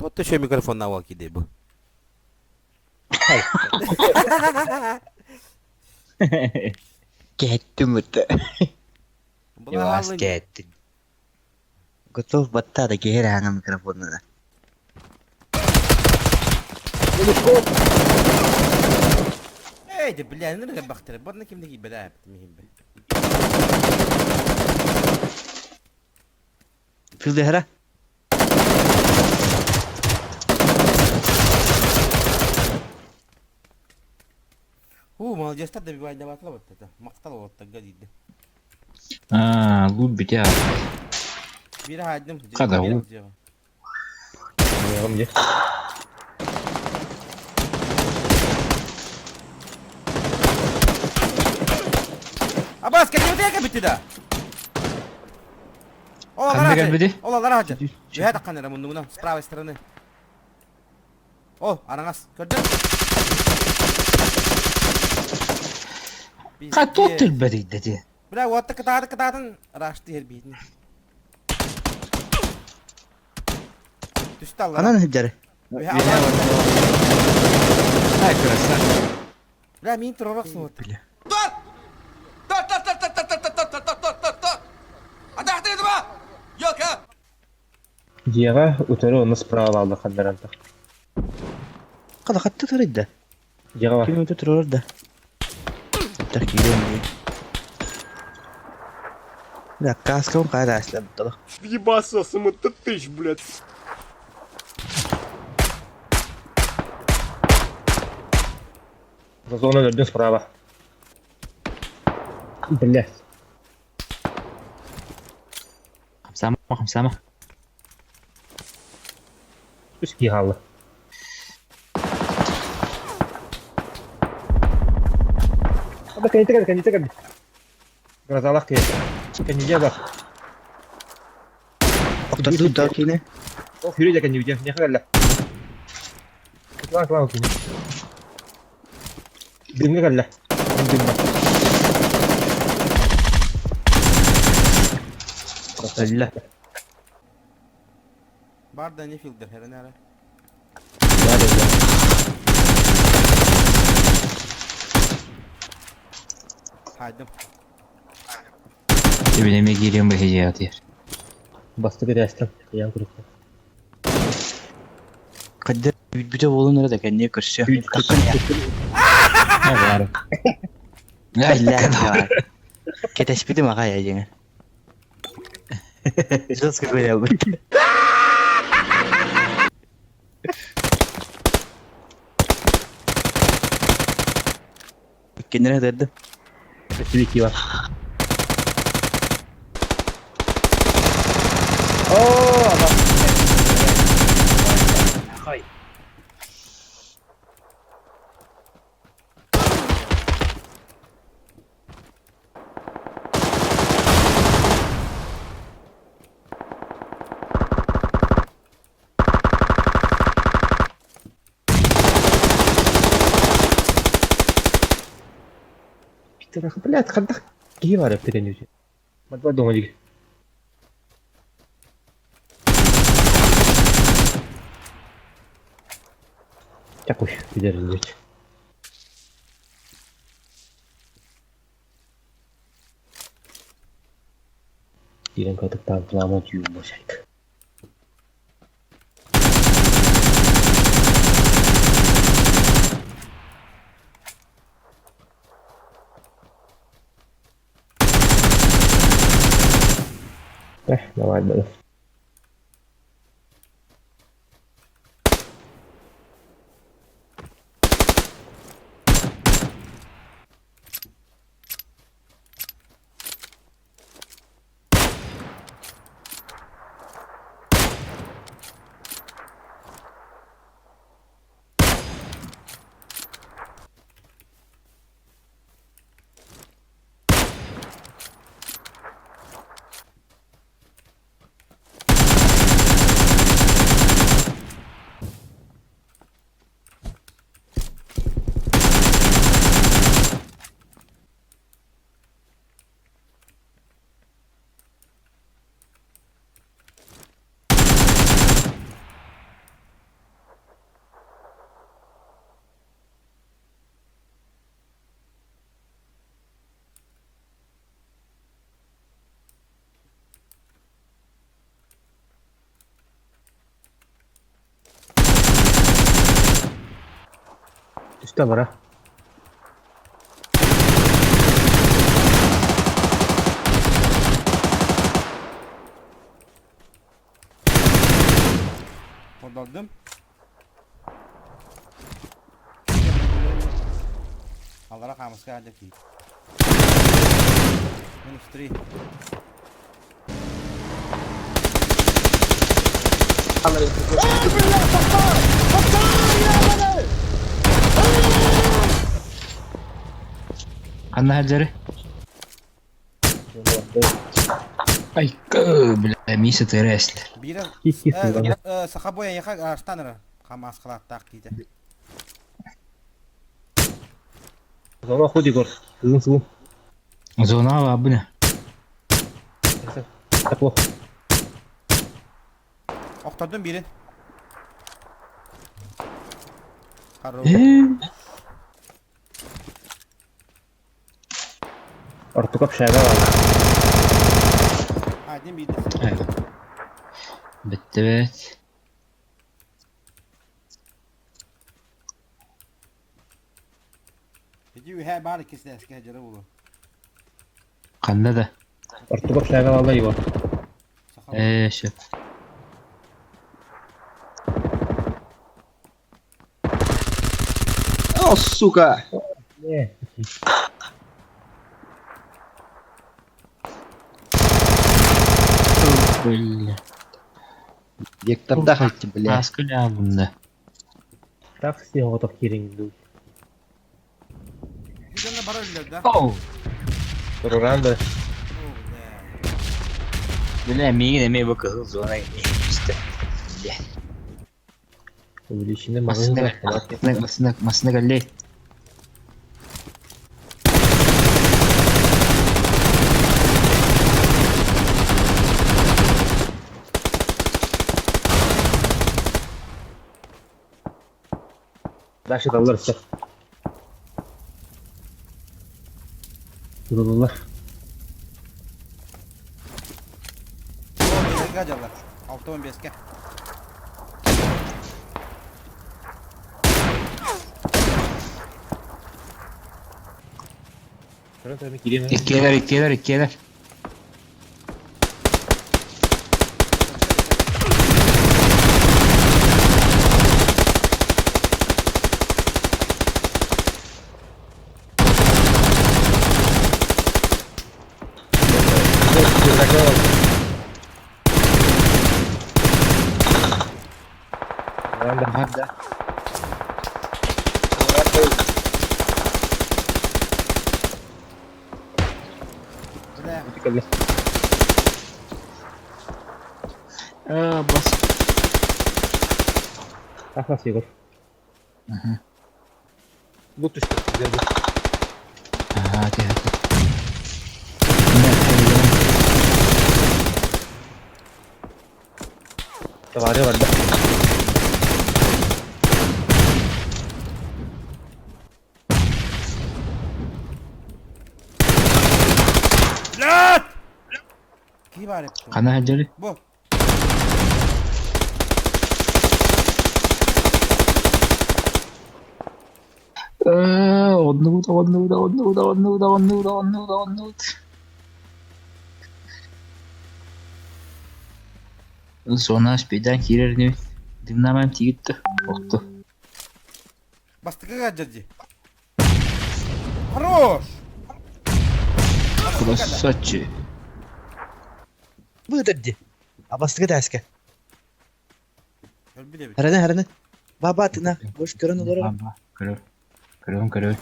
Вот еще микрофон на киде бу. Кэһэттим ыты. Ивас кэһэттин. Готов батта да киһи эрэ микрофонuna. Эй, да бля, ну бахтыры. Бадна кимде кийбэдэ михимбе. Филдehra. Ху, молодежь добивайдаватла вот это. Мактал вот так годиды. Аа, лут бүтэ. Бир хайдым. Хада уу. Мне. Абас, кэлбитэ кэлбитэ да. Ола Ханна кэлбити? Ола лара хача. Үһэ таххан эрэ муннугунан, с правой стороны. О, араҥас. Көрдүн? Ха, тут түрбэтийдэ ти. Бля, уотта кытааты кытаатын рашты эрбиитин. Түстэ аллара. Анан сылдьар. Үһэ аллара. Ай, красавчик. Бля, мин турарах суот. Бля. Дьиэҕэ утары онно справа бааллар ханнаран тах. Хата хатта турайда. Дьиэҕэ бар. Ким өтө турар да. Так киирэн дии. Да, каскам хайда аслабыттала. Въебаться тысяч, блядь. Зона өлөрдүн справа. Блядь. Хамсама, хамсама. Үс киһи хаалла. Aba кэннитэ кэлли, кэннитэ кэлли. Грозалах киһи. Кэннидэ бар. Охтоту да киine. О, хүрү да кэннибитэ. Неха кэллэ. Кылаан кылаан кини. Дымҥа кэллэ. Дымҥа. Өллө. Бар да не филдер, херенere. Бар өллө. Хайдым. Эбинеме киириэн быһыйаатыйар. Бастакы этээстэн. Кыйаан курдук. Кадда бүтэ буолун эрэ да кэнниэ көрсө. Э, бар. Биллээх Кэтэспитим аҕай дьиҥэ. Жестко гулял. Кинилэр этэрдим. Сибики бар. О, аба. Хай. Питер, блядь, хандах киһи бар эппит энүүтү. Мадва дома диги. Чакуй, билер Киирэн катыктаан пламот юуммусайк. Э, давай, бля. Түстэ бара. Ордордум. Аллара хаамыска аадьа киир. Минус 3. Ханна сылдьары? Айка, бля, миисэ тыра эстэ. Биирэ Кис-кис сыллана. саха бой эйиэхэ араштан эрэ хамаас халааттаах киитэ. Зона худ Егор. Сылын сылын. Зона баабына. Это плохо. Охтордум биирин. Хорош. Ортук общага бар. Один биирдэ. Бүттүбүт. Иди үһэ баар иккис дьара буолуо. Ханна да? Ортук общага алла Егор. Саха Ээ, сөп. О, сука! Не. Бля. Векторда хоть, бля. Аскыля бunda. Так все готов киринг. Дьонно бара өллөр да? Оу! Руранда. О, бля. Бля, миигин эмиэ бу кыһыл зона истэ. Бля. Увеличенный Массыына, магазин. массыына, массыына кэллэй. Дальше доллар все. Доллар. О, биэскэ дьаллар. 6-15-ке. Иккиэлэр, иккиэлэр, иккиэлэр. Руранда. Бар да. Бля. Аа, бас. Так нас Егор. Вот ты что, Аа, ти хати. Товары барда. Блядь! Кии баар эбит. Ханна сылдьары? Бу. Аа, оннуут, оннуут, оннуут, оннуут, оннуут, оннуут, оннуут. Зона спидан киирэр Дымнамам тиитті. Охту. Бастыкыга дьадьи. Хорош! Красавчик. Выдадди. А бастыгы тәске. Өлбүт эбит. Хараны, хараны. Баба, ты на. Бош көрөн олорор. Баба, көрөр. Көрөм, көрөр.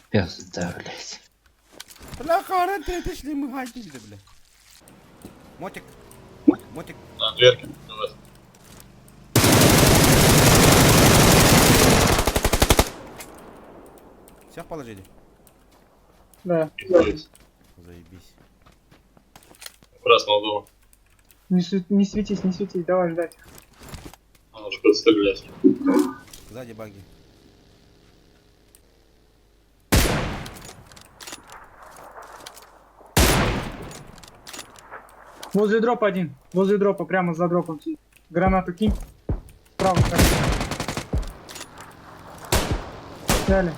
Пизда, блядь. Бля, харан ты это мы хантили, бля. Мотик. Мотик. На дверке. У вас. Всех положили? Да. Заебись. Красного дома. Не, не светись, не светись, давай ждать. Он уже просто блядь. Сзади баги. Возле дропа один. Возле дропа, прямо за дропом сидит. Гранату кинь. Справа, так. Дали.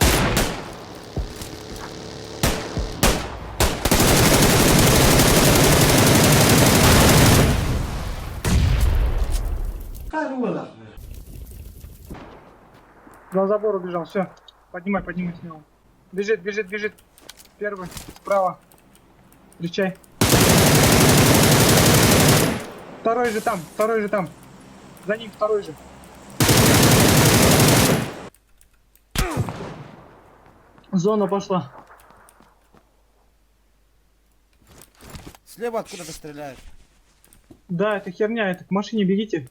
За забор убежал, все. Поднимай, поднимай с него. Бежит, бежит, бежит. Первый, справа. Встречай. Второй же там, второй же там. За ним второй же. Зона пошла. Слева откуда-то стреляют. Да, это херня, это к машине бегите.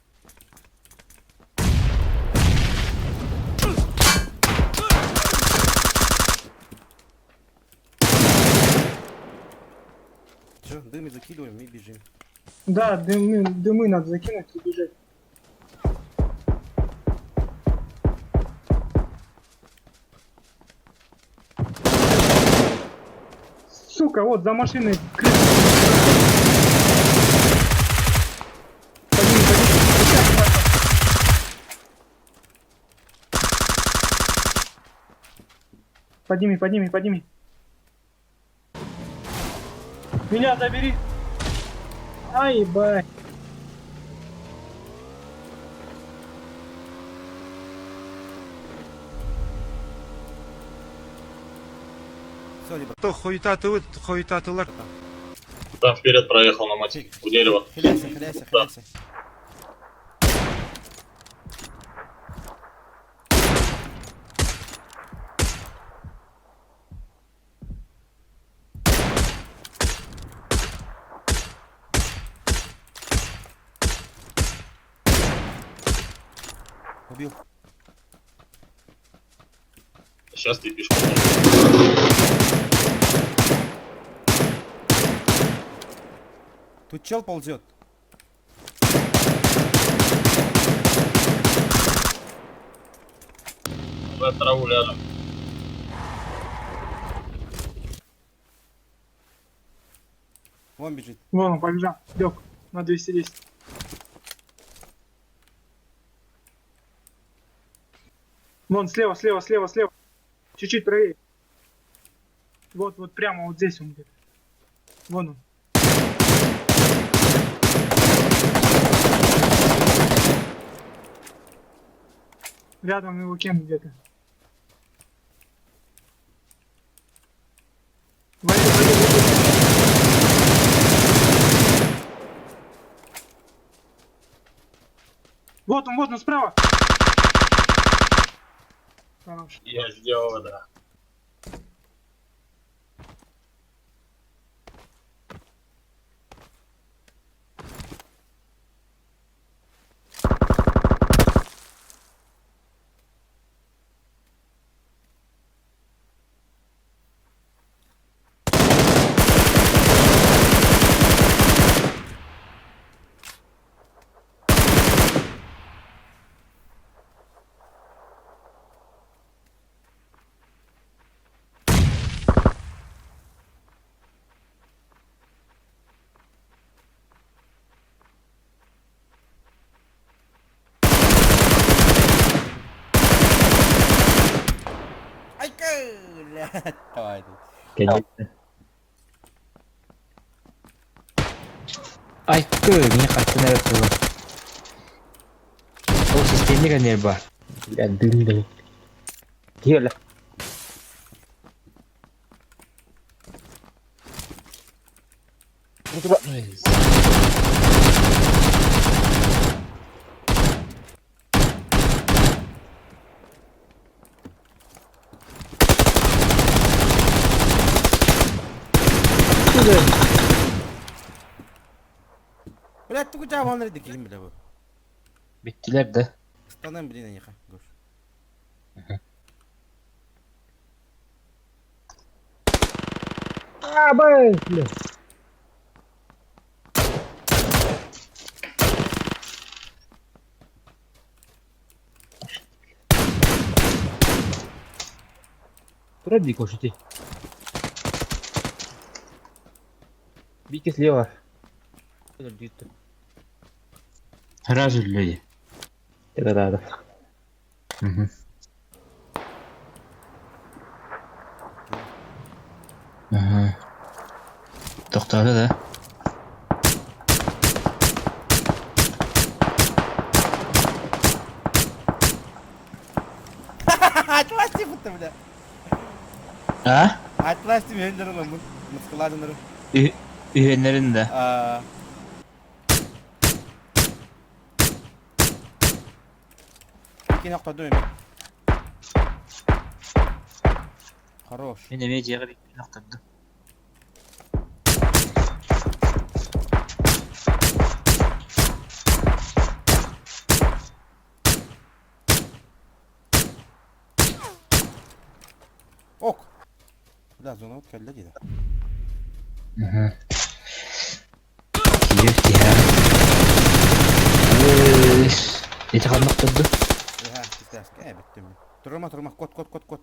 Все, дымы закидываем и бежим. Да, дымы, дымы надо закинуть и бежать. Сука, вот за машиной крыса. Подними, подними. Подними, подними, подними. Меня забери. Ай, бай. Все, либо. Там вперед проехал на мотике. У дерева. Хиляйся, хиляйся, хиляйся. Убил. Сейчас ты пешком. Тут чел ползет. В траву ляжем. Вон бежит. Вон он побежал. Лег на 210. Вон слева, слева, слева, слева. Чуть-чуть правее. Вот, вот прямо вот здесь он где-то. Вон он. Рядом его кем где-то. Вали, вали, вали. Вот он, вот он справа. Хорош. Я сделал, да. Ай, блядь. Давай тут. Конечно. Ай, не хаттын эрэ турар. Ол системник энер бар. Бля, дым, блин. Киэлэ. Блядь, тугу жаабан эрэ ким бля бу. Биттилер да. Станем, блин, аниха. Гош. А, бля. Турар кошути. Бики слева. Сразу люди. Это да, да. Угу. Ага. Тохтоото да? Атлас типа бля. А? Атлас тип үһүннэрин ылбын. Мыскылаадыннары. Үһүөннэрин да. Аа. Иккини охтордум эми. Хорош. Мин эмиэ дьиэҕэ бүппүн охтордум. Ок. Бля, зона вот кэллэ диэтэ. Киев тиһэҕэр. Ити ханна охторду? Эһэ, кистээскэ, ээ, бүттүм. Турума, турума, кот, кот, кот, кот.